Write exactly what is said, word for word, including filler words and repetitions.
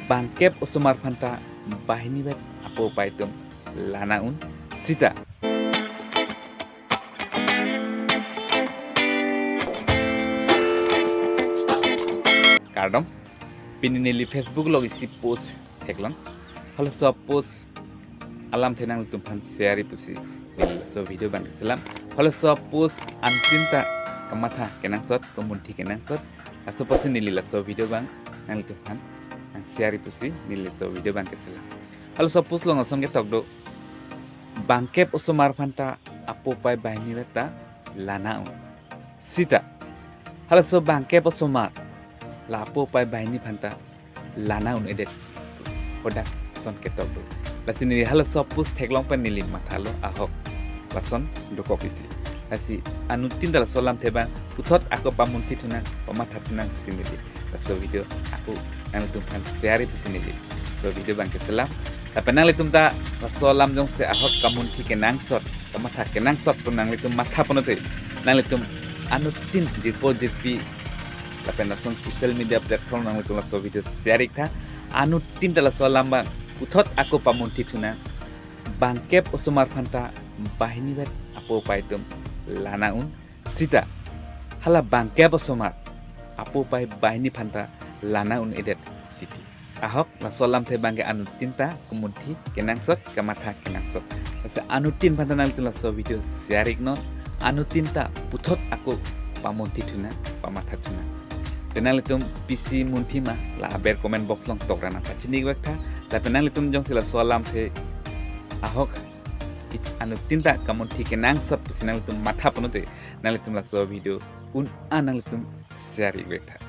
Bangkep osomar aphanta banghini vet apo apai atum lana un sita. Kardom, pini neli Facebook along isi post theklong. Halaso post alamthe nanglitum aphan share pusi neli laso video abang keselam. Halaso post anuttin ta kamatha kenangsot, kamunthi kenangsot. Laso apotsi neli laso video abang nanglitum aphan nang share pusi neli laso video abang keselam. Halaso post along ason ketok do. Bangkep osomar aphanta apo apai banghini vet ta lana un sita. Halaso bangkep osomar la apo apai banghini aphanta lana un-edet, hadak ason ketok do. Lasi neli halaso post theklong pen neli mathalo ahok lason dokok iti. Lasi anuttin ta laso alamthe abang puthot ako pamunthi thunang, pamatha thunang pusi neli laso video ako nanglitum aphan share pusi neli laso video abang keselam. Lapen nanglitum ta laso alam jongsi ahok kamunthi kenangsot, kamatha kenangsot pu nanglitum matha pulote, nanglitum anuttin jirpo jirpi lapen lason social media platform nanglitum laso video share ik tha. Anuttin ta laso alam abang puthot ako pamunthi thunang. Bangkep osomar aphanta banghini vet apo apai atum lana un sita. Hala bangkep osomar apo apai banghini aphanta lana un-edet titi. Ahok laso alamthe abang ke anuttin ta kamunthi kenangsot, kamatha kenangsot. Lasi anuttin aphanta nanglitum laso video share iknon. Anuttin ta puthot ako pamunthi thunang, pamatha thunang. Te nanglitum pisi munthi ma, la aber comment box along tokra nang pachini ik vek tha. Lapen nanglitum jongsi laso alamthe ahok anuttin ta kamunthi kenangsot pusi nanglitum matha pulote, nanglitum laso video un-an nanglitum share ik vek tha.